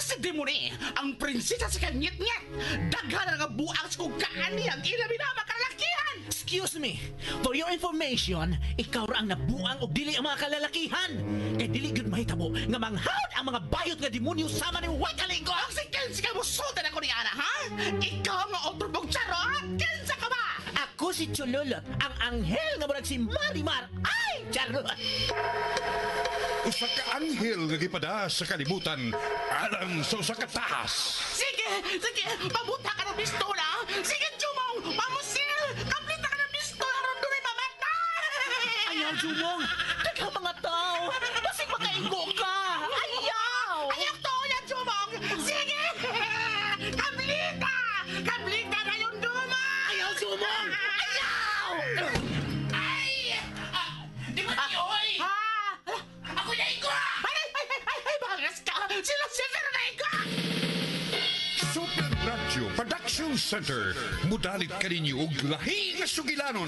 Si Demone, ang prinsesa sa kanyit-nyet. Daghan nga buang sa kong kaani ang ilabi na makalalakihan. Excuse me, for your information, ikaw ra ang nabuang og dili ang mga kalalakihan. Kay dili gyud mahitabo nga manghawd ang mga bayot nga demonyo sama ni Wakalingo. Ang si Kensi ka musultan ako ni Ana, ha? Ikaw nga otro charot? Kinsa ka ba? Ako si Chululot, ang anghel nga murag si Marimar. Ay, charot! Usa ka anghel nga gipada sa kalibutan alang sa usa ka tahas. Sige, sige, pabuta ka ng pistola. Sige, Jumong, pamusil! Kaplita ka ng pistola, aron dunay mamatay! Ayaw, Jumong! Daghang mga tao! Basig makaingo ka! Ayaw! Ayaw to, yan, Jumong! Sige! Kaplita! Kaplita na yung duma! Ayaw, Jumong! Ayaw! Ay! Ah, di ba di, oy? Ha? Ako na ikaw! Ay, ay, ay, ay, ay, bangas ka! Sila Silver na ikaw! Super Radio Production Center. Mudalit kaninyo og lahi nga sugilanon.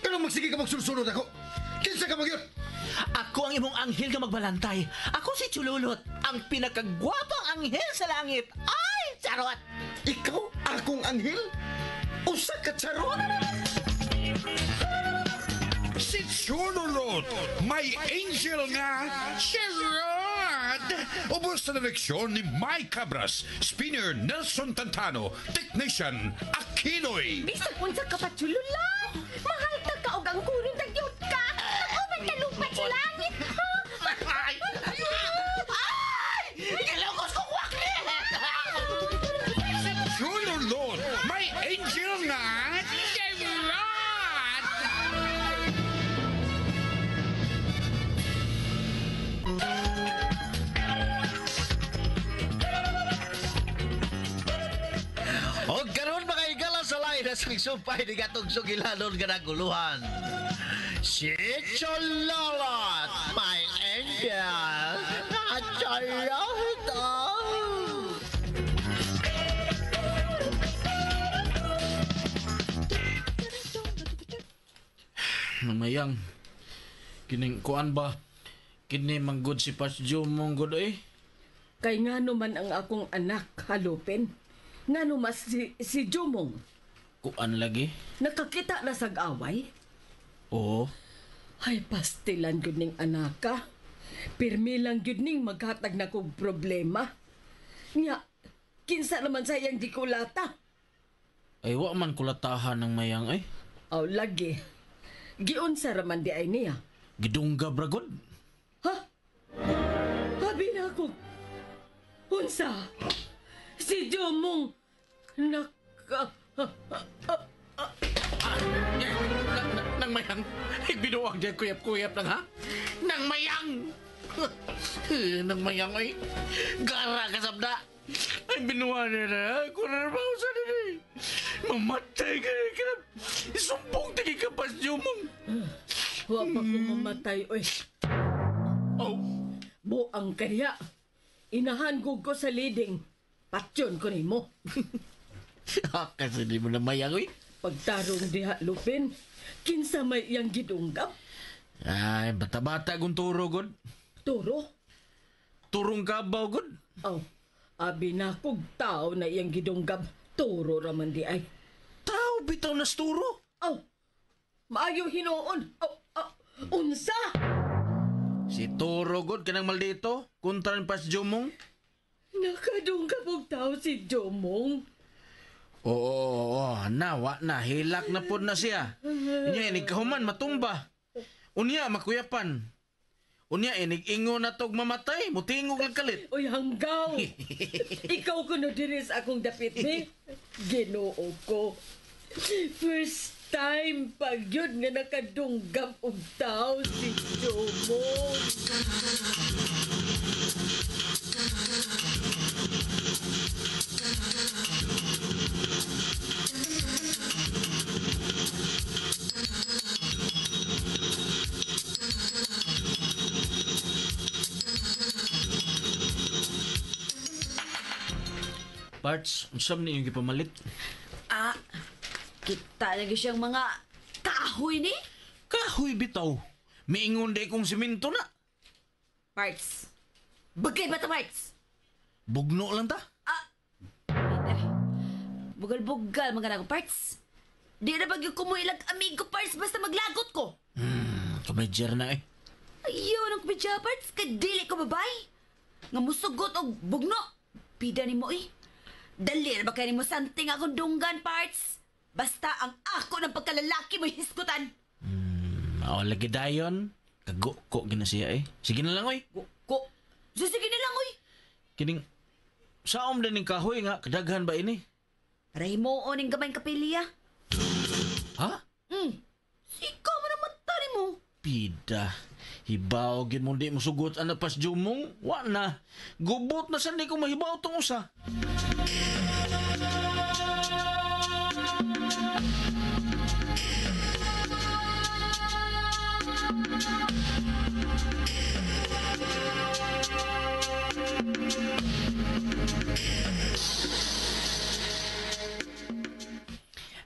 Pero magsige ka magsulsulod ako. Kinsa ka magyot? Ako ang imong anghel nga magbalantay. Ako si Chululot, ang pinakagwapang anghel sa langit. Ay, charot! Ikaw akong anghel? Usa ka charot? Si Chululot, may angel nga Sherrod! Ubos sa direksyon ni Mike Cabras, spinner Nelson Tantano, technician Aquinoy. Bisag unsa ka pa chululan. Mahal ta ka og ang kuron tagyot ka. Nag-uban ka lupa sa langit. Ha? Ay! Ay! Gilongos ko wakli! Si Chululot, may angel nga Sherrod! Og karon mga higala sa lain sa sumpay ni gatong sugilanon nga naguluhan. Si Chololot, my angel, Chololot. Oh. Namayang. Kining kuan ba? Kini manggod si Pas Jumong gud eh. Kay ngano man ang akong anak, halupin. Ngano mas si Jumong. Kuan lagi. Nakakita na sag away. Oo. Ay, pastilan gyud ning anaka. Pirmi lang gyud ning maghatag na kog problema. Nya, kinsa naman sa iyang gikulata? Ay wa man kulatahan ng mayang eh. Aw, lagi. Giunsa raman di ay niya. Gidungga bragod. Ha? Habi na ako. Unsa? Si Jomong naka... Nang mayang. Binuang diyan kuyap-kuyap lang ha. Nang mayang. Nang mayang ay. Gara ka sabda. Ay binuha niya na. Ako na naman sa nila. Mamatay ka na. Isumbong tagi ka Pas Jumong. Wa pa ko mamatay, oy. Oh. Buang kaya. Inahan ko ko sa leading. Patyon ko nimo. Kasi di mo na mayang oy. Pagtarong diha, Lupin. Kinsa may iyang gidunggap? Ay, bata-bata kung turo, god. Turo? Turong kabaw, god. Aw, abi na kog tao na iyang gidunggap. Turo raman di ay. Tao bitaw nas turo. Aw, maayo hinuon. Aw, aw, unsa? Si Turo, god, kanang maldito. Kontra ni Pas Jumong. Nakadunggap og tao si Jomong. Oo, oo, oo. Na, wa na. Hilak na pod na siya. Unya, inig kahuman, matumba. Unya, makuyapan. Unya, inig ingo na tog mamatay. Mutingog lang kalit. Uy, hanggaw! Ikaw kuno diri sa akong dapit ni. Ginoo ko. First time pag yun nga nakadunggap og tao si Jomong. Parts, unsam ni yung gipamalit? Ah, kita lagi siyang mga kahoy ni. Kahoy bitaw. Miingon di kong simento na. Parts. Bagay ba ta, Parts? Bugno lang ta. Bugal-bugal mga nako parts. Di na bagyo kumuilag amigo parts basta maglagot ko. Komedyer na eh. Ayaw ng kumedya parts, kadili ko babay. Nga musugot og bugno. Pida ni mo eh. Dali na ba kayo mo santing akong dunggan parts? Basta ang ako ng pagkalalaki mo hisgutan. O, lagi dayon. Kago ko gina siya eh. Sige na lang oy. Ko. Sige na lang oy. Kining saom din ning kahoy nga kadaghan ba ini? Para himuon ning gamay kapilya. Ha? Sika mo na mata ni mo. Pida. Hibaw gid mo di mo sugot ana pas jumong. Wa na. Gubot na san di ko mahibaw tong usa.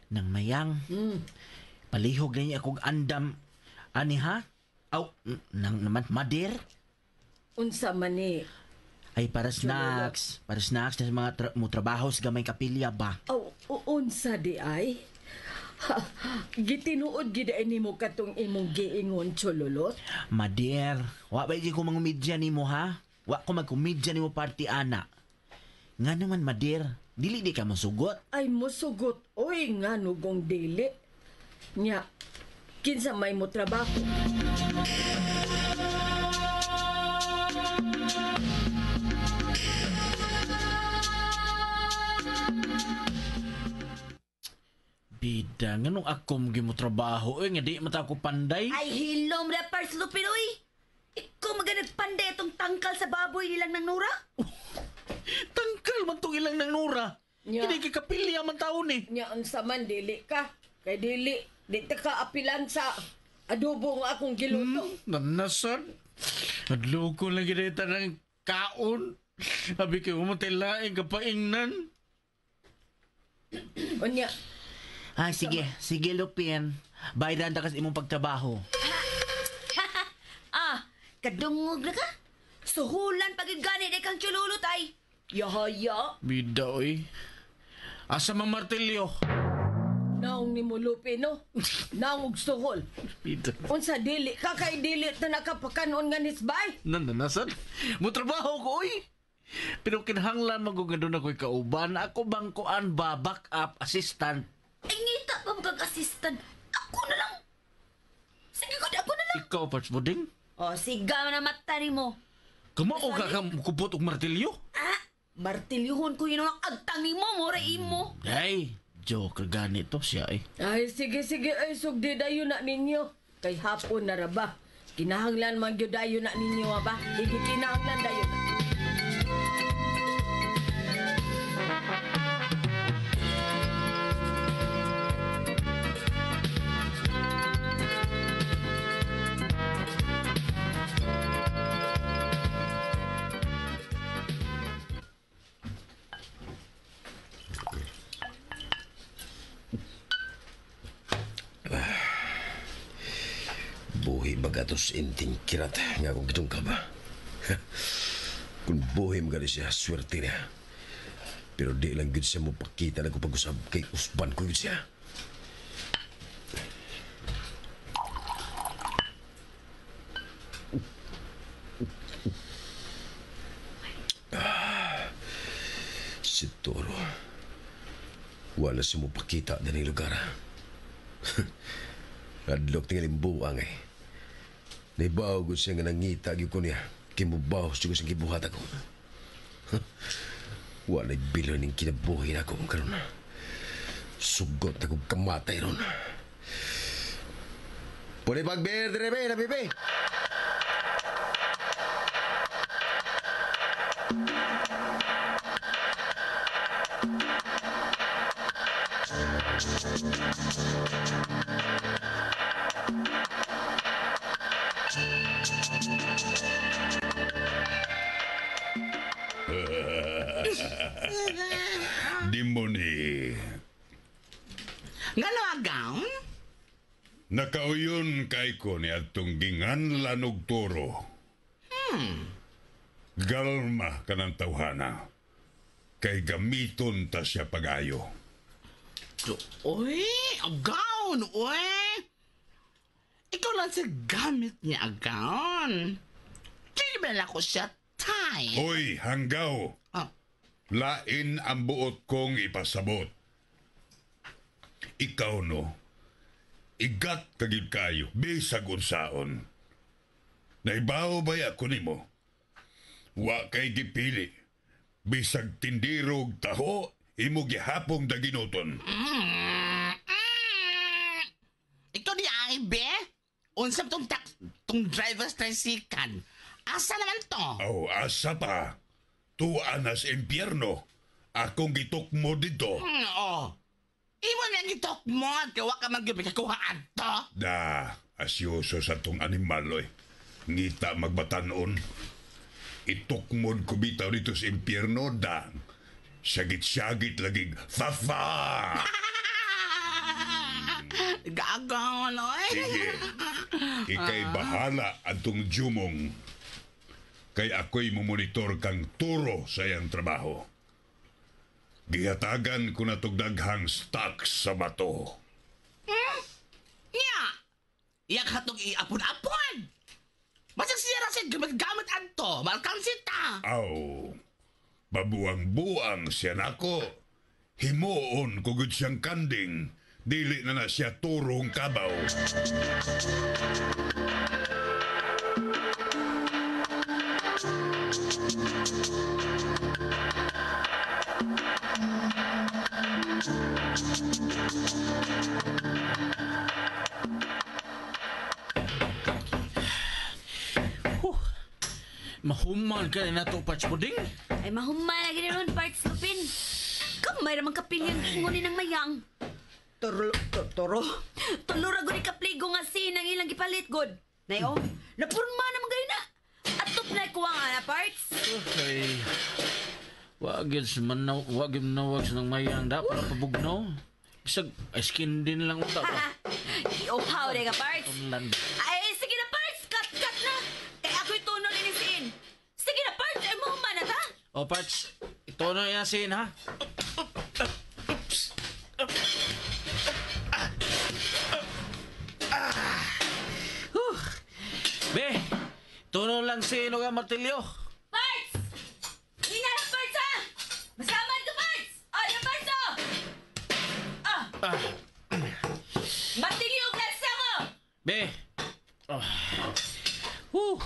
Nang mayang. Palihog na niya akong andam. Ani ha? Aw, nang naman, madir? Unsa man ni? Ay, para snacks. Para snacks na sa mga mo trabaho sa gamay kapilya ba? Aw, unsa di ay? Ha, gitinuod gid ay nimo katong imong giingon Chololot? Madir, wa ba di ko mangumidya nimo ha? Wa ko magkumidya nimo party ana. Nga naman, Madir, dili di ka masugot. Ay musugot oy nga nugong dili. Nya, kinsa may mo trabaho? Bida, nganong ako mo trabaho eh, nga di mata ko panday. Ay, hilom na parts lupin oy. Ikaw maganag panday itong tangkal sa baboy nilang nang Nura. Tangkal man tong ilang nang Nura. Nya. Hindi kay kapilya man taon eh. Nya unsa man dili ka? Kay dili di ta ka apilan sa adobo nga akong giluto. Nanasan. Nadloko lang gid ng kaon. Sabi ko, umatay laing kapaingnan. Unya, Ay, sige, sige Lupin. Bayran ta kas imong pagtrabaho. Ah, kadungog na ka? Suhulan pag gani di kang chululot ay. Yahaya. Bida, oy. Asa mang martilyo? Naong ni mo lupi no. Naong og suhol. Bida. Unsa dili ka kay dili ta nakapakanon nga nisbay? Nananasan. Mo trabaho ko, oy. Pero kinahanglan man ko nga doon ako'y kauban. Ako bang kuan ba, backup, assistant. Ay, ngita pa mo kag assistant. Ako na lang. Sige ko, ako na lang. Ikaw, Parts Buding. Oh, siga na mata ni mo. Kamao ka ka kupot og martilyo? Ah, martilyuhon ko yun ang agtang ni mo, mura imo. Ay, joker ganito siya eh. Ay sige sige ay sugdi dayon na ninyo. Kay hapon na ra ba? Kinahanglan man gyud dayon na ninyo ba? Higi kinahanglan dayon na. Buhi bagatos inting kirat nga akong gitungkab. Kung buhi mga siya, swerte niya. Pero di lang gud siya mo pakita na pag-usab kay usban ko gud siya. Si Toro. Wala siya mo pakita na lugar. Adlok tingaling buang eh. Naibaw ko siya nga nangita gyud ko niya. Kimubaw siya ko siyang gibuhat ako. Wala'y bilon ning kinabuhi na ako karon. Sugot ako kamatay ron. Pwede pag-beer, dire be, na bebe. Demoni. Ngano agaw? Nakauyon kay ko ni atong ginganlan og toro. Galma kanang tawhana. Kay gamiton ta siya pag-ayo. Uy, agaon, uy. Ikaw lang sa gamit niya, agaon. Di ba ko siya, tay? Hoy, hanggaw. Ah. Lain ang buot kong ipasabot. Ikaw no, igat kagid kayo, bisag unsaon. Naibaw ba ako nimo? Wa kay gipili. Bisag tindirog taho, imo gihapong daginuton. Ikaw di ay, be? Unsa tong tong driver's tricycle? Asa naman to? Oh, asa pa. Tuan as impyerno. Akong gitukmo dito. Oh. Imo na gitok mo at kawa ka man gyud makakuha adto. Da, asyoso sa tong animal, oy. Ngita magbatanon. Itukmod ko bitaw dito sa impyerno, da. Sagit-sagit lagig, fafa! Gagaw, oy. Sige, ikay bahala atong jumong. Kay ako'y mumonitor kang turo sa iyang trabaho. Gihatagan ko na tog daghang stock sa bato. Nya! Iyak hatog iapon-apon! Basta siya ra siya gamit-gamit adto, malkansi ta. Aw, babuang-buang siya nako. Himuon ko gud siyang kanding. Dili na na siya turong kabaw. Mahuman ka na to, Parts Puding. Ay, mahuman lagi na ron, parts Lupin. Kamay ramang kapilyang ingon ni ng mayang. Toro, toro. Tulura gud ni kapligo nga sin ang ilang gipalit god. Nay oh, napurma naman gani na. Atop na kuha nga na parts. Okay. Wag yun sa manaw, wag yun nawag sa nang mayang da para pabugnaw. Bisag, skin din lang unta ba? Iuhaw ka parts. Tunlan. Ay, sige na parts, cut cut na. Kay ako'y tunol ini siin. Sige na parts, ay mahuman na ta. O, Parts, ito na yan sin, ha? Huh. Be, tuno lang sin o martilyo. Parts! Hinga na parts ha! Masamad ka parts! Oh, yung parts oh! Ah! Martilyo og lansa mo! Be. Oh. Huh.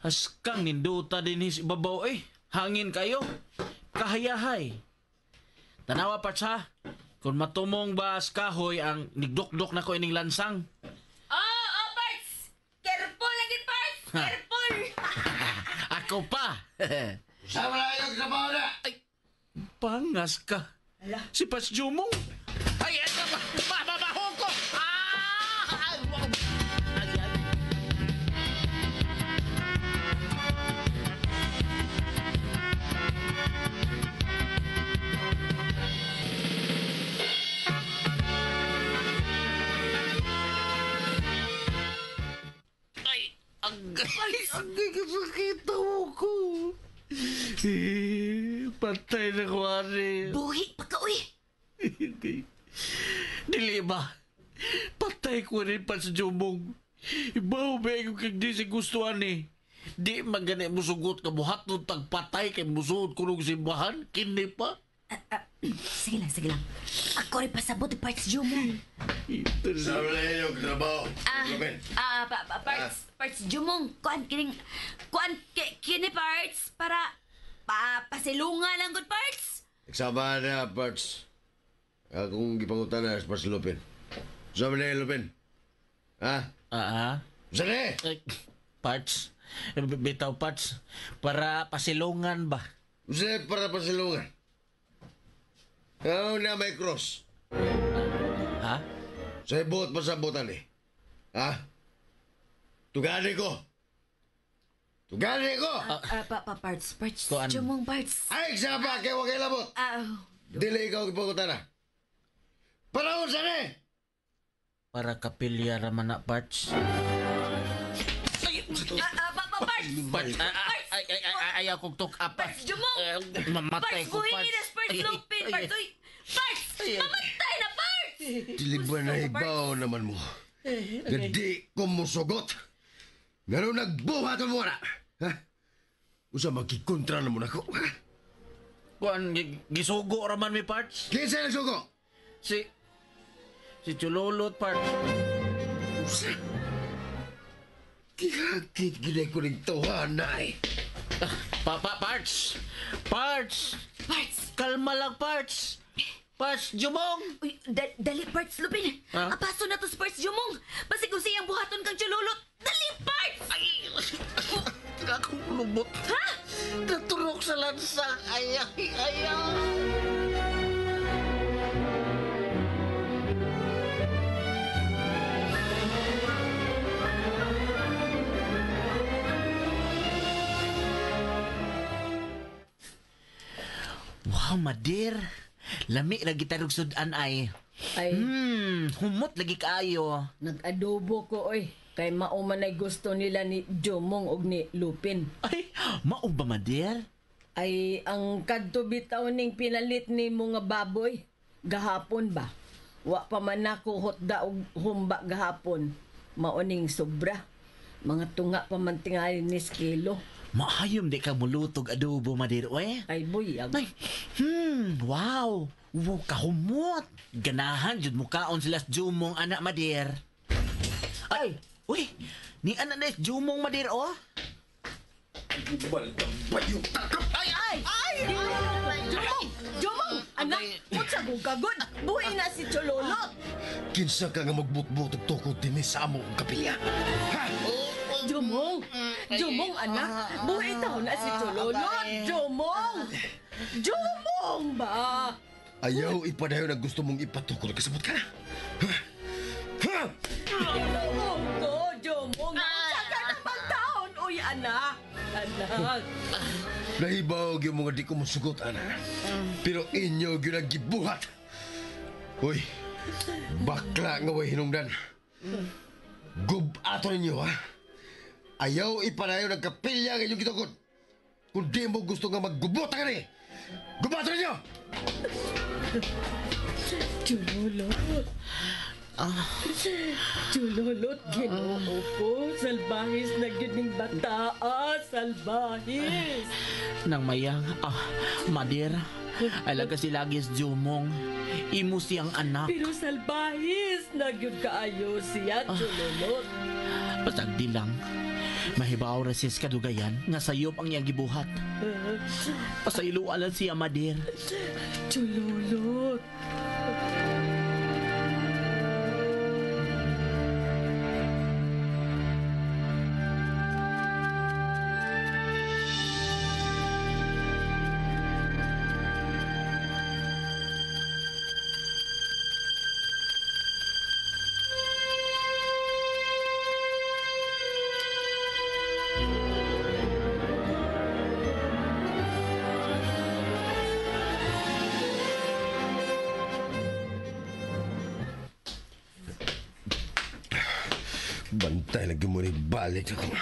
Askang ninduta din his ibabaw eh. Hangin kayo. Kahayahay. Tanawa parts ha. Kung matumong ba as kahoy ang nigdukdok na ko ining lansang. Oh, oh parts! Careful lagi parts! Careful! Ako pa. Sama na yung trabaho na! Ay, pangas ka. Ala. Si Pas Jumong. Ay, eto, mababaho ko! Ah! Ay, ay, ay. Ay, agay, agay, kasakit ko. Eh, patay na ko, ari. Buhi pa ka, uy! Okay. Dili ba? Patay ko rin pa sa Jumong. Ibaw ba yung kag di si gustuhan eh. Di magani mo sugot ka buhat nung tagpatay kay musuot ko nung simbahan. Kini pa. Sige lang, sige lang. Ako rin pasabot yung parts Jumong. Sama na yung trabaho. Ah, ah, pa, pa, parts, parts Jumong. Kuan, kining, kuan, kini parts para, pa, pasilungan lang good parts. Nagsama na, parts. Akong gipangutan na sa Parts Lupin. Sama na Lupin. Ha? Ah, ah. Saan na eh? Ay, parts. Bitaw parts. Para pasilungan ba? Saan para pasilungan? Ako na may cross. Ha? Sa ibot pasabutan eh. Ha? Tugani ko. Tugani ko! Ah, pa, pa, parts, parts, Kuan. Jumong parts. Ay, saba kay wag labot. Ah, Dili ikaw gipangutan na. Panahon saan eh? Para kapilya raman na parts. ah, ah, pa, pa, parts. Parts. Ah, ah, ay, ay, ay, ay, Ayaw kong tuk up. Parts, Jumong! Mamatay Parts, ko, buhi Parts. na, Parts, Lupin, Parts, uy! Parts! Mamatay na, Parts! Dili ba nahibaw naman mo? Gadi ko musugot. Ngano nagbuhat mo na? Ha? Usa magkikontra na mo nako. Kuan, gisugo raman mi, Parts. Kinsa nagsugo? Si Chulolot, Parts. Usa. Gihakit ginay ko ning tawhana eh. Parts! Parts! Parts! Kalma lang, Parts! Parts, Jumong! Uy, dali, Parts, Lupin! Ha? Apaso na to si Parts, Jumong! Basig kung siyang buhaton kang Chulolot! Dali, Parts! Ay! Akong lubot. Ha? Naturok sa lansang. Ay, ay, ay, ay. Wow, madir. Lami lagi tarog sudan ay. Ay, Humot lagi kaayo. nag-adobo ko oy. Kay mao man ay gusto nila ni Jomong og ni Lupin. Ay, mao ba, madir? Ay, ang kadto bitaw ning pinalit ni mga baboy. Gahapon ba? Wa pa man nako hotda og humba gahapon. Mao ning sobra. Mga tunga pa man tingali ni kilo. Maayom di ka mulutog adobo, madir, oy. Ay, buyag. Ay, wow. Wow, kahumot. Ganahan jud mukaon sila sa Jumong anak, madir. Ay, uy, ni anak na Jumong, madir, oh. Ay, ay! Ay! Jumong! Jumong! Anak, unsa kong kagod? Buhi na si Chololot! Kinsa ka nga magbutbut og tukod dinhi sa among kapilya? Ha? Jumong! Jumong, anak! Buhi taon na si Chololot! Jumong! Jumong ba? Ayaw ipadayon ang gusto mong ipatukod. Kasabot ka na. Ha? Ha? Ginoo ko, Jumong! Unsa ka namang taon, uy, anak! Anak! Nahibaw yung mga di ko musugot, ana. Pero inyo gyud ang gibuhat. Uy, bakla nga way hinungdan. Gubato ninyo, ha? Ayaw ipadayon ang kapilya ng inyong gitukod. Kung di mo gusto nga maggubot ka ni, gubato ninyo! Chulolot! Chulolot, ginoo ko. Salbahis na gyud ning bataa. Salbahis! Nang mayang, madir. Alaga si Lagis Jumong. Imo siyang anak. Pero salbahis na gyud kaayo siya, Chulolot. Pasagdi lang. Mahibaw ra siya sa kadugayan nga sayop ang iyang gibuhat. Pasayloan lang siya, madir. Chulolot. Bantay lagi mo ni balik ako.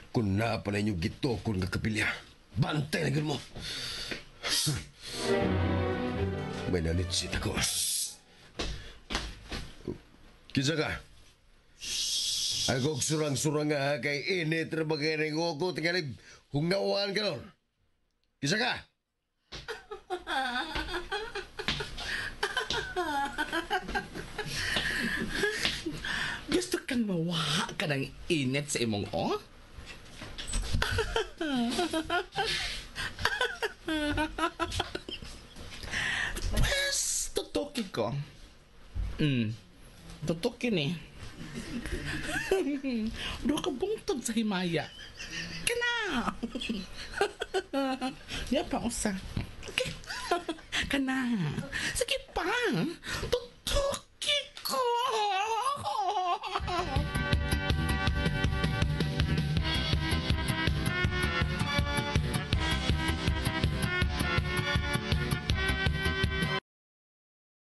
Kung na pa na inyong gitukod nga kapilya. Bantay lagi mo. May nanitsit ako. Kinsa ka? Ako surang-surang nga kay init ra ba kay ko tingali hungawan ka ron. Kinsa ka? Gusto kang mawaha ka ng init sa imong o? Pues, tutukin ko. Tutukin eh. Duha ka bungtod sa himaya. Kana! Ya pa usa. Okay. Kana. Sige pa.